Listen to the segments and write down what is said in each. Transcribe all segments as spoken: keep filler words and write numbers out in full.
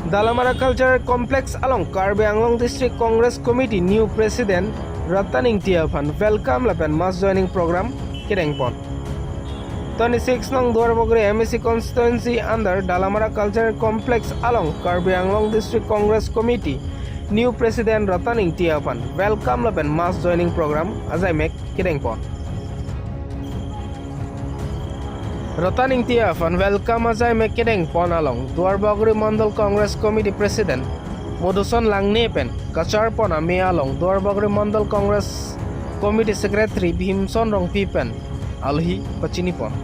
Dalamara Cultural Complex along Karbi Anglong District Congress Committee new President Ratan Ingti aphan welcome lapen mass joining program kedengpon. Twenty-six nong Duarbagori M A C constituency under Dalamara Cultural Complex along Karbi Anglong District Congress Committee new President Ratan Ingti aphan welcome lapen mass joining program ajaimek kedengpon. Ratan Ingti aphan welcome ajaimek kedengpon along Duarbagori Mandal Congress Committee President Madhuson Langne pen kacharpon amei along Duarbagori Mandal Congress Committee Secretary Bhimson Rongpi pen alohi pachinipon.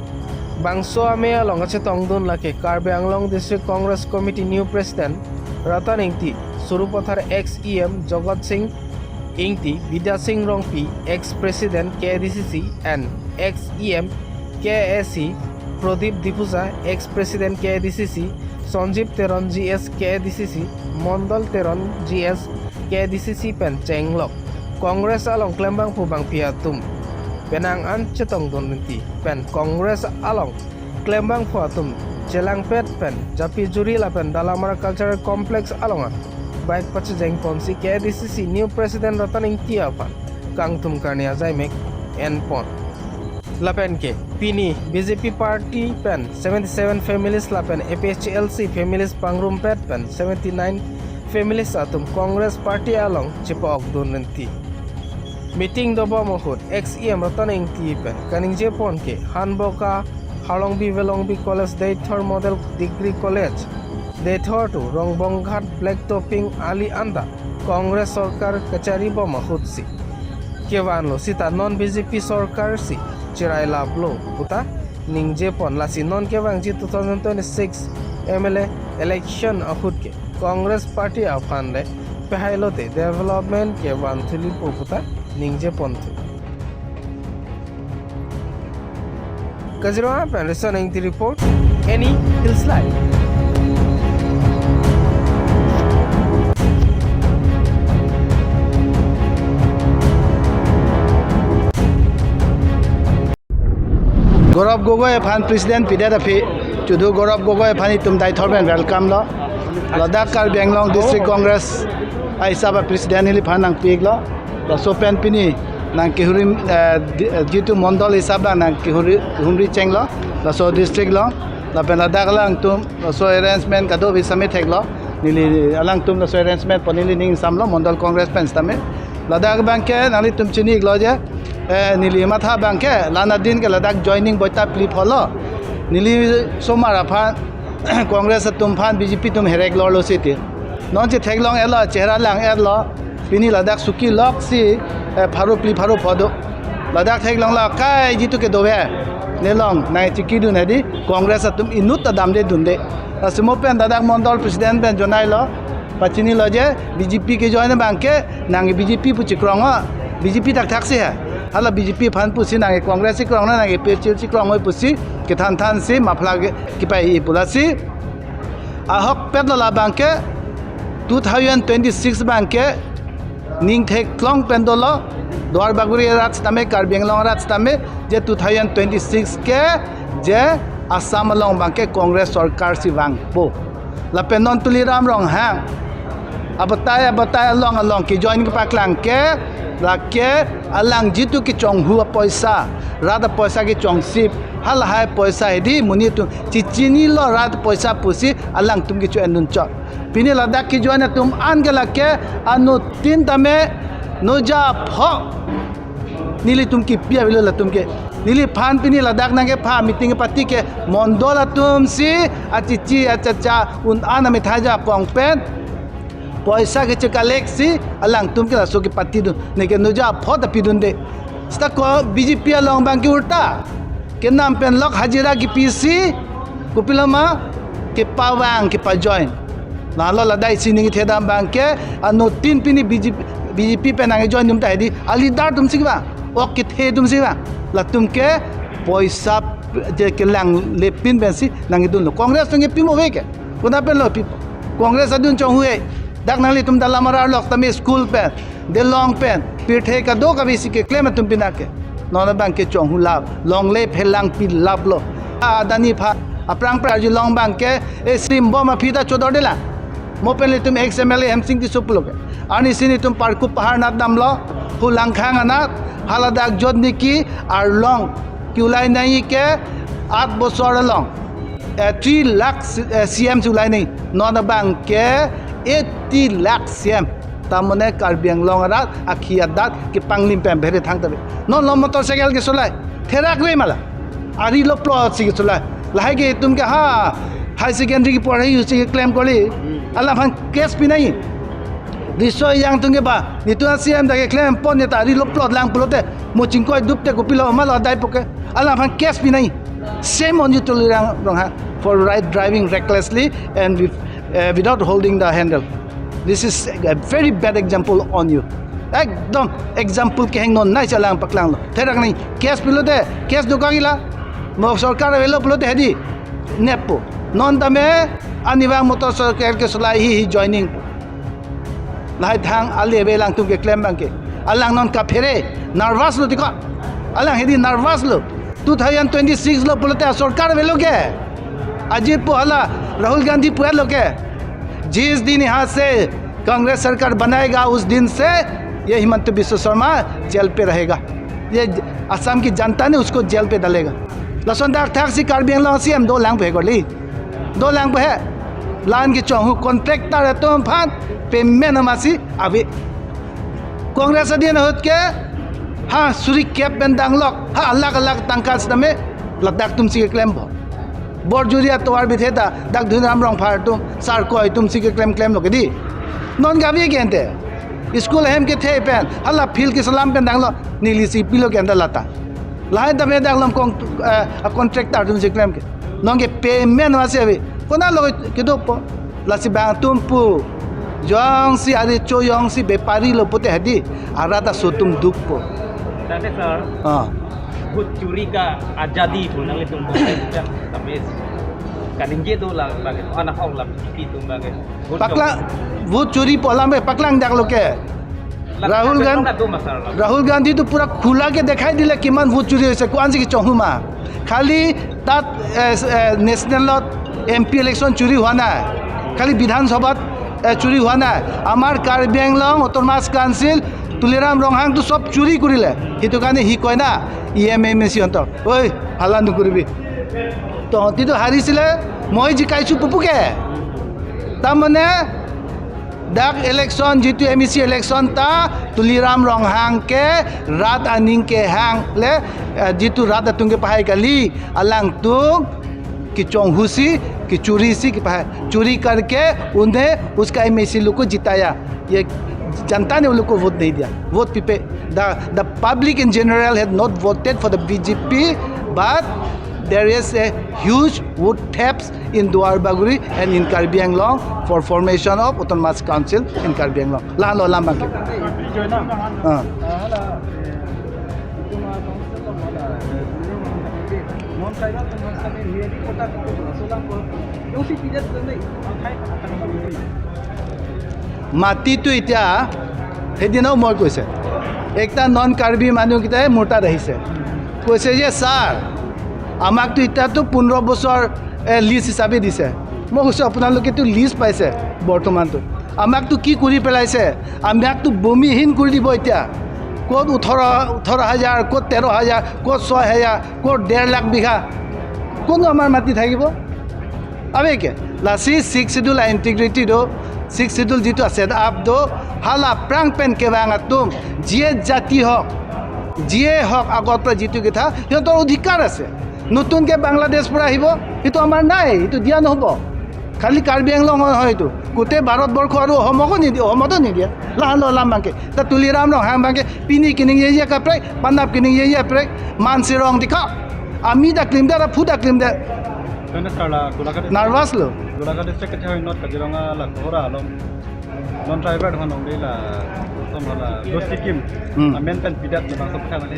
Bangso amei along kachetongdun lake Karbi Anglong District Congress Committee new President Ratan Ingti, Sarupathar ex E M Jagat Sing Ingti, Bidya Sing Rongpi, ex President K A D C C and ex E M K A C, Pradip Diphusa, ex President K A D C C, Sanjib Teron G S K A D C C, Mondol Teron G S K A D C C pen chenglok Congress along klembangphu bangpi atum penang an chetongdun rinti pen Congress along klembangphu atum chelangpet pen japi juri lapen Dalamara Cultural Complex along bike pachejengponsi K A D C C new President Ratan Ingti aphan kangthum karni ajaimek enpon. Lapen ke pini B J P party pen seventy-seven families lapen A P H L C families pangrumpet pen seventy-nine families atum Congress party along chepa-okdun rinti. Meeting dobom ahut ex E M Ratan Ingti pen kaningjepon ke Hanboka Harlongbi Velongbi College, Deithor Model Degree College, Deithor to Rongbonghat Black Topping Ali anta Congress sorkar kacharibom ahutsi kevanlo, sita non B J P sorkar si cherailaplo puta ningjepon, lasi non kevangji two thousand twenty-six M L A election ahut ke Congress party aphan le pehailote development kevan thulipo puta ningjeponthu. Kaziranga pen Rison Ingti report, Any Hills Live. Gaurav Gogoi aphan president pidet aphi, chudu Gaurav Gogoi aphan itum Deithor pen welcome lo. Ladak Karbi Anglong District Congress ahisap a president neliphan nangpiklo. Laso pen pini nangkehuri, eh, di-, eh, jitu mondol hisap nang, nangkehuri, humri chenglo. Laso district lo. Lapen ladak alangtum laso arrangement kado-kave sami theklo. Neli alangtum laso arrangement pen neli ning samlo Mondol Congress pen sitame. Ladak abangke nanglitum chini-iklo je, eh, neli matha abangke la-an adin ke ladak joining boita phli pholo. Neli osomar aphan Congress atum aphan B J P atum herek lorlo siti. Non chetheklong-etlo, chehera lang-etlo. Pini ladak suki loksi, eh, pharo phli pharo pho do. Ladak theklonglo, kai jitu kedo-ve. Nelong nangchekidun hedi, Congress atum inut ta damde dunde. Lasi mo pen ladak Mondol President pen jonailo, pachinilo je, B J P ke join abangke, nang B J P pu chekrong-o, B J P thakthaksi he. Hala B J P aphan pusi nang Congress chekrong-o, nang P H L chekrong-o pusi, kethan thansi, muffler ke, kepai-i pu lasi. Ahokpet lo labangke, two thousand twenty-six abangke, ning theklong pen dolo, Duarbagori arat sitame, Karbi Anglong arat sitame, je two thousand twenty-six ke, je Assam along abangke Congress sorkar si vangpo. Lapen non Tuliram Ronghang abatai abatai along along kejoin kepaklang ke, lake alang jitu kechonghu apoisa, rat apoisa kechongsip, halahai poisa hedi monit atum chechinilo rat poisa pusi alangtum kecho-endun chot. Pini ladak kejoin atum an ke lake anuttin tame noja pho nelitum kipi avelo latum ke. Neliphan pini ladak nangkepha meeting party ke mondol atum si achichi achacha un-an amethang ajakong pen poisa keche-collect si alangtum ke laso ke party dun. Neke noja pho ta pidunde. Seta ko B J P along abangke ulta. Kenam pen lok hajira kepisi, kopiloma kepavang kepajoin. Lalo ladak isi ningthedam abangke, anuttin pini B J P, B J P pen nangjoin atum ta hedi, a-leader atum si kevang, ok kethe atum si kevang. Latum ke poisa je kelang lepin pensi nangkedunlo. Congress atum ke pimo ave ke. Konat pen lo pi? Congress adun chonghu-e. Dak nanglitum Dalamara arlo tame school pen, Delong pen, pirthe kado-kave si keklem atum pina ke. Non abangke chonghulap, longle phelang pilaplo. Adani aphan, aphrang prarji along abangke, e sim bom aphi ta chodor dela. Mo pen ilitum ex M L A Hemsing Tisso pulo ke. Arnisi nelitum Parkup Pahar anat damlo, hu Langkhang anat, haladak jot niki arlong ke-ulai nangji ke aat bosor along, eh, three lakh, eh, C M si ulai nangji. Non abang ke eighty lakh C M. Ta mane Karbi Anglong arat akhei adak kepanglim pemphere thangta ave. Non lo motorcycle kesolai, therak ave ma la. Ari lo plot si kesolai. Lahai ke itum ke ha high secondary kepor hai usi keklem kali. Alangphan case pi nangji. Riso ejang atum ke ba, nelitum C M dak keklem pon ne ta ari lo plot lang pulote, mo chingkoi dupte kopilo ma lo adai po ke. Alangphan case pi nangji. Shame on you, Tuliram Ronghang, for ride, driving recklessly and with, uh, without holding the handle. This is a very bad example on you. Ekdom example kehingno nai si alang paklanglo. Therak nangji, case pilote, case do kagila. Mo sorkar avelo pulote hedi nepo. Non tame arnivang motorcycle kesolai hi, hi joining. Lahai thang ale ave alangtum keklem abang ke. Alang non kaphere, nervous lo tiko. Alang hedi nervous lo. Two thousand twenty-six lo pulote asorkar avelo ke. Ajit pu hala Rahul Gandhi pu-etlo ke. जिस दिन यहाँ से कांग्रेस सरकार बनाएगा, उस दिन से ये हिमंत बिस्व शर्मा जेल पे रहेगा। ये असम की जनता ने उसको जेल पे डालेगा। Lason dak thak si Karbi Anglong C M dolang pu he kali. Dolang pu he. La-an kechonghu contractor atum aphan payment amatsi ave. Congress adin ahut ke ha suri kep pen danglok, ha alak alak tangka sitame ladak atum si keklem bo. Borjuri atovar bithe ta dak Dhuniram Rongphar atum, Sarkoi atum si keklem klemlo ke di. Non gavi ke ante. School ahem kethe pen, hala field keselam pen danglo, neli si pilo ke ante lata. Lahai tame dak lom kong, eh, a contractor atum si klem ke. Non ke payment amatsi ave. Konat lo kedo po. Lasi bang atum pu jongsi ari cho jongsi bepari lo pute hedi arat aso atum dukpo. Tangte sir, ah, vote churi ka azadi pu nanglitum pu, tapi kaningje do la, la, anak ong la, B J P atum la ke. Vote paklang, vote churi pu alam ave, paklang dak lo ke. Rahul Gandhi, Rahul Gandhi to pura khula ke dekhai dile kiman vote churi hoise, ko-ansi kechonghu ma. খালি তাত, এ, এ, নেশ্যনেলত M P election চুৰি হোৱা নাই, খালি বিধানসভাত, এ, চুৰি হোৱা নাই। আমাৰ কাৰ্বি আংলং অট'নমাছ কাউন্সিল তুলিৰাম ৰংহাংটো চব চুৰি কৰিলে। সেইটো কাৰণে সি কয় না, ই এম এম এ চি হন্তক, "ঐ, হাল্লা নকৰিবি।" তহঁতিতো হাৰিছিলে, মই জিকাইছো পুপুকে। তাৰমানে dak election, যিটো এম ই চি election, ta Tuliram Ronghang ke rat aning kehang le, eh, যিটো rat atum kepahai kali, alangtum kechonghu si, kechuri si kepahai. चोरी करके उन्हें उसका एम ए सी लोग को जिताया। ये जनता ने उन लोग को वोट नहीं दिया। Vote pipe, the, the public in general had not voted for the B J P, but there is a huge vote theft in Duar Bagori and in Karbi Anglong for formation of Autonomous Council in Karbi Anglong. Lahan lo alam abang ke. Ah. মাটিটো এতিয়া সেইদিনাও মই কৈছে, একটা নন কাৰ্বি মানুহকেইটাই মোৰ তাত আহিছে, কৈছে যে, "ছাৰ, আমাকতো এতিয়াতো পোন্ধৰ বছৰ, এ, লিজ হিচাপে দিছে।" মই কৈছোঁ, "আপোনালোকেতো লিজ পাইছে বৰ্তমানতো, আমাকতো কি কৰি পেলাইছে? আমাকতো ভূমিহীন কৰি দিব এতিয়া। ক'ত ওঠৰ, ওঠৰ হাজাৰ, ক'ত তেৰ হাজাৰ, ক'ত ছয় হাজাৰ, ক'ত ডেৰ লাখ বিঘা, কোনো আমাৰ মাটি থাকিব?" Ave ke, lasi Sixth Schedule a-integrity do, Sixth Schedule যিটো আছে, up do, hala aphrang pen kevang atum, যিয়ে জাতি হওক, যিয়ে হওক, আগৰ পৰা যিটো কথা, সিহঁতৰ অধিকাৰ আছে। নতুনকে বাংলাদেশ পৰা আহিব, সেইটো আমাৰ নাই, সেইটো দিয়া নহ'ব। খালি কাৰ্বি আংলং নহয় এইটো, গোটেই ভাৰতবৰ্ষ আৰু অসমকো নিদিয়ে, অসমতো নিদিয়ে। Lahan lo alam abang ke. Ta Tuliram Ronghang abang ke pini keningjeje kaprek, panap keningjeje kaprek, mansi rong dikha. Ami dak klimdet, aphu dak klimdet. Tangte sir, la Golaghat district, nervous lo. Golaghat district kethe hoi not Kaziranga la kohora along non tribal hon ong de la, som hala, Gosti Kim. Hmm. Amen pen pidat na bang sok kha mane.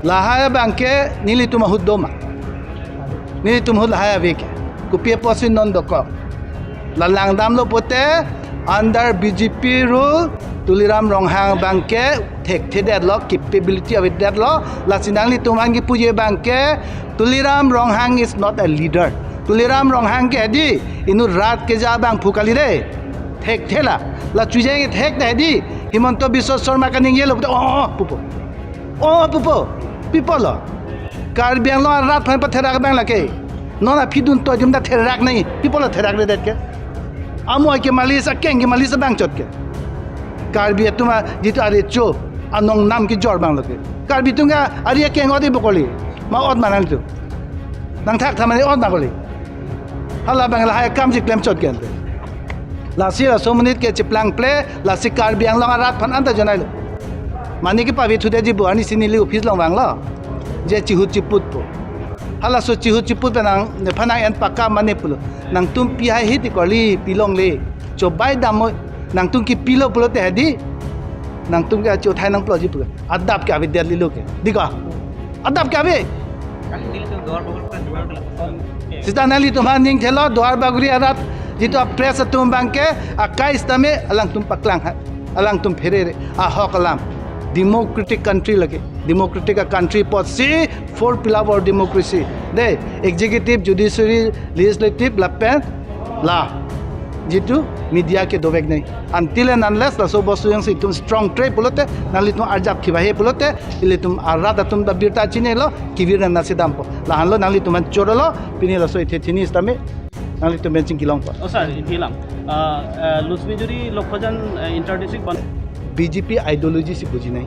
Lahai abang ke nelitum ahut do ma. Nelitum ahut lahai ave ke. Kopi apotsi non dokok. La langdamlo pute under B J P rule Tuliram Ronghang abang ke thekthedetlo, capability avedetlo, lasi nanglitum aphan kipuji abang ke Tuliram Ronghang is not a leader. Tuliram Ronghang ke hedi, inut rat keja abangphu kali de. Thekthe la. La chujeng thekta hedi, Himanta Biswa Sarma kaningje lo pute, oh, oh, pupo. Oh, pupo. Pi apotlo? Karbi Anglong arat aphan patherak abang lake. Non aphi dun to jum ta therak nai. Pi apotlo therakredet ke? Amo ke malis, akeng ke malis abang chot ke. Karbi atum a jitu arecho, anong nam kejor abang lo ke. Karbi atum ke ari akeng ot-e bo kali. Ma ot ma nangtum? Nangthak tha mane ot ma kali. Hala abang lahai akam si klem chot ke ante. Lasi laso amonit ke cheplang ple, lasi Karbi Anglong arat aphan anta jonailo. Mane kepavethudetji pu, arnisi neli office along vanglo. Je chihut chiput po. Halaso chihut chiput pen nang, nephan nang-en pakam mane pulo. Nangtum pi haihe ti kali, pi longle. Chobai damnoi, nangtum kepilo pulote hedi. Nangtum ke achothai nangpuloji pulo. Adap ke avedetlo ke. Di ko? Adap ke ave. Sita nanglitum aphan ning thelo, Duar Bagori arat, jitu a-press atum abang ke, akai sitame, alangtum paklang ha. Alangtum pherere, ahok alam. Democratic country lake. Democratic a-country apotsi, four pillar of democracy. De, executive, judiciary, legislative, lapen, la. Jitu, media ke dovek nai. Until and unless, laso bostu jongsi itum strong tre pulote, nanglitum arjap kibahe pulote, ilitum arat atum ta birta chinilo, kevir nang nasi dampo. Lahenlo nanglitum aphan chorolo, pini laso ithe thini sitame, nanglitum pen chingki longpo. Oh, sir, iti lang. Uh, uh, Lusmi Juri Lokhojan, uh, inter-district ban- B J P ideology si buji nai.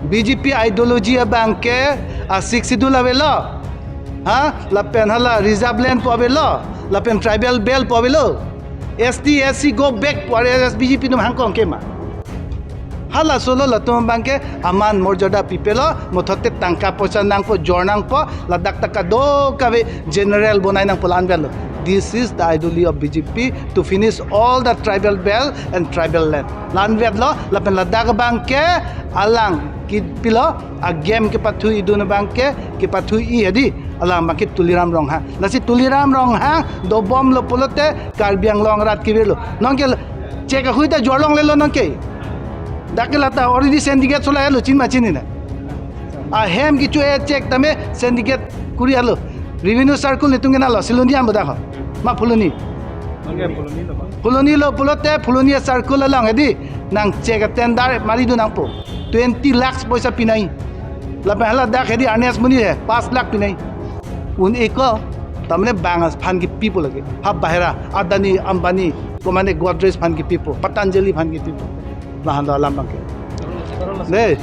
B J P ideology abang ke a-Sixth Schedule avelo. Ha? Lapen hala reserve land pu avelo. Lapen tribal belt pu avelo. S T, S C go back pu are B J P atum hangkong ke ma. Halaso lo latum abang ke aman morjada pipelo, muthote tangka poisa nangpo, jor nangpo, ladak ta kadokave general bonai nangpo, la-anvetlo. This is the ideology of B J P to finish all the tribal belt and tribal land. La-anvetlo, lapen ladak abang ke alang kepilo, a-game kepathu-idun abang ke, kepathu-i hedi, alang abang ke Tuliram Ronghang. Lasi Tuliram Ronghang dobomlo pulote Karbi Anglong arat kevirlo. Non ke check ahui ta jor longlelo non ke. Dak ke lata already syndicate solai lo, chin ma chinine. Ahem kecho-e check tame syndicate kori lo. Revenue circle netum kenalo, Siloni an bodak ho. Ma Phuloni. Oke, Phuloni lo, Bang. Phuloni lo pulote, Phuloni circle along hedi. Nang check a-tender maridun nangpo. Twenty lakhs poisa pinai. Lapen hala dak hedi Ernest Muni he, paanch lakh pinai. Un-e ko, tamane bang aphan kepipo lake. Ha bahera, Adani, Ambani, komane Godrej aphan kepipo, Patanjali aphan kepipo. Lahan do alam abang ke. Ne,